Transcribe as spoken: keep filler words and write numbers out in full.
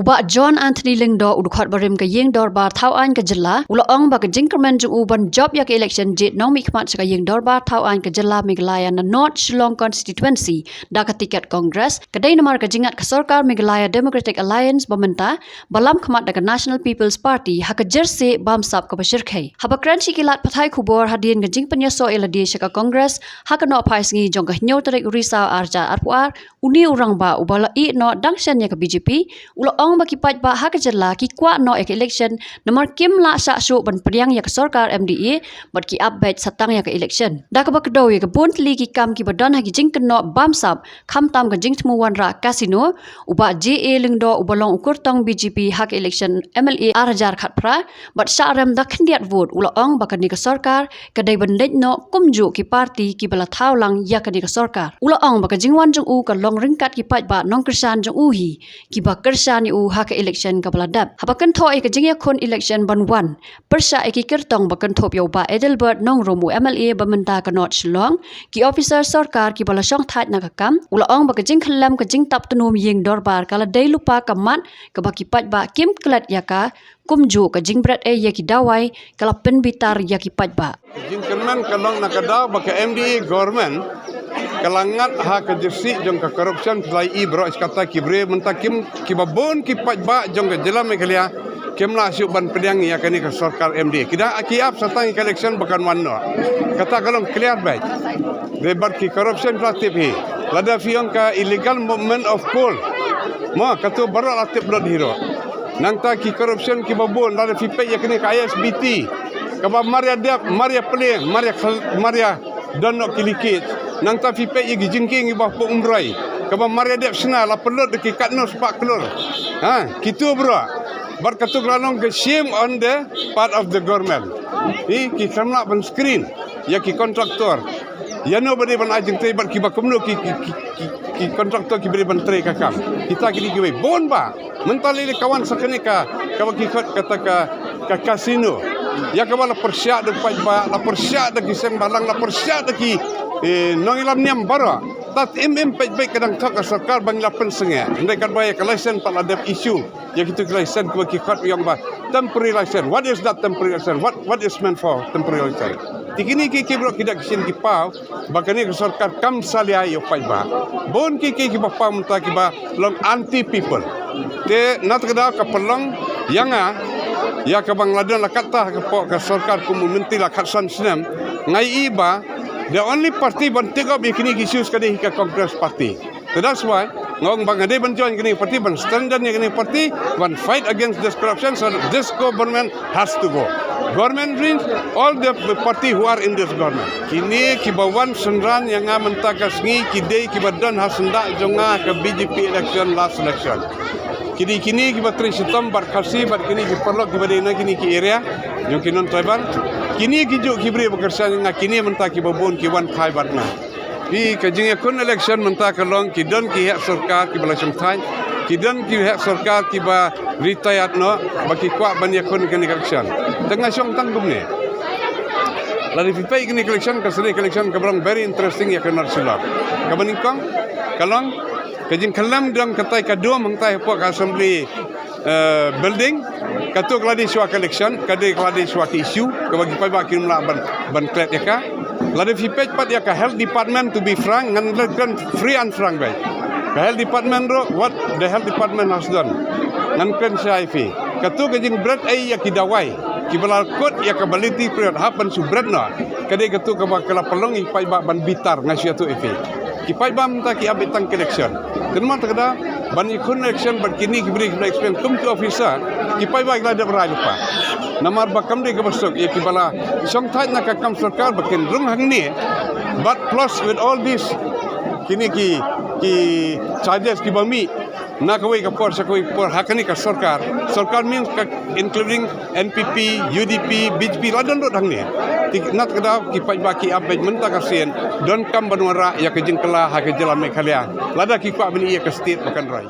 U Bah John Anthony Lyngdoh, u dkhot barim ka Ïing Dorbar Thaw Aiñ ka Jylla, u la ong ba ka jingkyrmen jong u ban jop ïa ka election jied nongmihkhmat sha ka Ïing Dorbar Thaw Aiñ ka Jylla Meghalaya na North Shillong Constituency da ka tiket Congress ka dei namar ka jingat ka sorkar Meghalaya Democratic Alliance ba mynta ba lam khmat da ka National People's Party ha ka jersey bamsap kaba shyrkhei. Haba kren sha ki lad pathai khubor hadien ka jingpynïasoh ïa lade sha ka Congress ha ka nohphai sngi jong ka hynñiew tarik u Risaw ar hajar arphew ar, une u rangbah uba la ïeh noh dang shen ïa ka B J P u la ong ba ki paidbah ha ka jylla ki kwah noh ïa ka election namar kim lah shah shuh ban pdiang ïa ka sorkar M D A bad ki ap beit satang ïa ka election. Da kaba kdew ïa ka bun tylli ki kam kiba don ha ki jingkynnoh bamsap, khamtam ka jingthmu wanrah casino, u Bah J A Lyngdoh uba long u kyrtong B J P ha ka election M L A ar hajar khatphra bad shah rem da khyndiat vote u la ong ba kane ka sorkar ka dei ban leit noh kumjuh ki party kiba la thaw lang ïa kane ka sorkar. U la ong ba ka jingwan jong u ka long ryngkat ki paidbah nongkyrshan jong u hi kiba kyrshan ïa u ha ka election kaba la dep. Haba kynthoh ïa ka jingïakhun election ban wan pyrshah ïa ki kyrtong ba kynthup ïa u Bah Adelbert Nongrum u M L A ba mynta ka North Shillong, ki officer sorkar kiba la shongthait na ka kam, u la ong ba ka jingkhyllem ka jingtap tnum Ïing Dorbar ka la dei lypa ka mat kaba ki paidbah kim klet ïa ka, kumjuh ka jingbret ei ïa ki dawai ka la pynbitar ïa ki paidbah. Jingkyrmen ka long na ka daw ba ka M D A government ka la ngat ha ka jersey jong ka corruption, ki la ïohi baroh shi katta ki briew mynta kim, kiba bun ki paidbah jong ka jylla Meghalaya kim lah shuh ban pdiang ïa kane ka sorkar M D A. Ki dang ki ap satang ïa ka election ba kan wan noh. Kata ka long clear beit. Dei bad ki corruption phi la tip hi. Lada phi ong ka illegal movement of coal, mo, kato baroh la tip lut hi ruh. Nangta ki corruption kiba bun, lada phi peit ïa kane ka I S B T kaba mar ïa dep, mar ïa plie, mar ïa khal-, mar ïa don noh ki leakage. Nangta phi peit ïa ki jingkieng kiba pung umroi kaba mar ïa dep shna la pynlut da ki katno spah klur. Ha, kito baroh. Bad kato ka la long ka shame on the part of the government. Hi, ki khlem lah ban screen ïa ki contractor. Ïa no ba dei ban ai jingtei bad kiba kumno ki, ki, ki, ki, ki contractor kiba dei ban trei ka kam. Kita ki dei kiwei bun ba mynta lei lei ka wan sa kane ka, kaba ki khot kata ka, ka casino. Ïa kaba la pyrshah da u paidbah, la pyrshah da ki seng bhalang, la pyrshah da ki, eh, nongïalam niam baroh. Tat im im peit peit ka dang thok ka sorkar ba ngi la pynsngew. Hynrei katba ïa ka license pat la dep issue ïa kito ki license kiba ki khot ïa ong ba temporary license. What is that temporary license? What, what is meant for temporary license? Te kine ki, ki briew ki da ki shin ki paw ba kane ka sorkar kam salia ïa u paidbah. Bun ki, ki, kiba paw mynta kiba long anti people. Te na kata ka daw ka pynlong ïa nga ïa kaba nga la don la katta ha ka pok ka sorkar kum u myntri la khatsan snem, nga ïohi ba the only party ban take up ïa kine ki issues ka dei hi ka Congress Party. So that's why nga ong ba nga dei ban join kane ka party, ban strengthen ïa kane ka party, ban fight against this corruption, so that this government has to go. Government means all the party who are in this government. Kine kiba wan synran ïa nga mynta ka sngi ki dei kiba don ha syndah jong nga ka B J P election, last election. Ki dei kine kiba trei shitom bad Khasi bad kine ki paralok kiba dei na kine ki area jong ki non-tribal. Kine ki juh ki briew ba kyrshan ïa nga, kine mynta kiba bun ki wan phai bad nga. Phi, ka jingïakhun election mynta ka long ki don ki heh sorkar kiba la shongthait, ki don ki heh sorkar kiba retired noh ba ki kwah ban ïakhun kane ka election. Te nga shong tang kumne. Lada phi peit kane ka election ka sa dei ka election kaba long very interesting ïa ka North Shillong. Kaba nyngkong ka long ka jingkhyllem dang katai ka dum hangtai hapoh ka assembly eh, building, kato ka la dei shuwa ka election, ka dei ka la dei shuwa ka issue kaba ki paidbah kim lah ban, ban klet ïa ka. Lada phi peit pat ïa ka health department, to be frank, ngan kren free and frank beit. Ka health department ruh, what the health department has done, ngan kren sha ïa phi. Kato ka jingbret ei ïa ki dawai kiba la kut ïa ka validity period hap ban shu bret noh. Ka dei kato kaba ka la pynlong ïa ki paidbah ban bitar, nga shu ïathuh ïa phi. Ki paidbah mynta ki ap beit tang ka election. Te namar kata ka daw ban ïakhun election bad kine ki briew kiba la experience kum ki officer, ki paidbah ki la dep rai lypa. Namar ba kam dei kaba suk ïa kiba la shongthait na ka kam sorkar ba kin rung hangne. But plus with all this, kine ki, ki charges kiba mih na kawei ka por sha kawei ka por ha kane ka sorkar. Sorkar means ka including N P P, U D P, B J P, la don lut hangne. Te na kata ka daw ki paidbah ki ap beit mynta ka sien, donkam ban wanrah ïa ka jingkylla ha ka jylla Meghalaya. Lada ki kwah ban ïa ka state ba kan rai.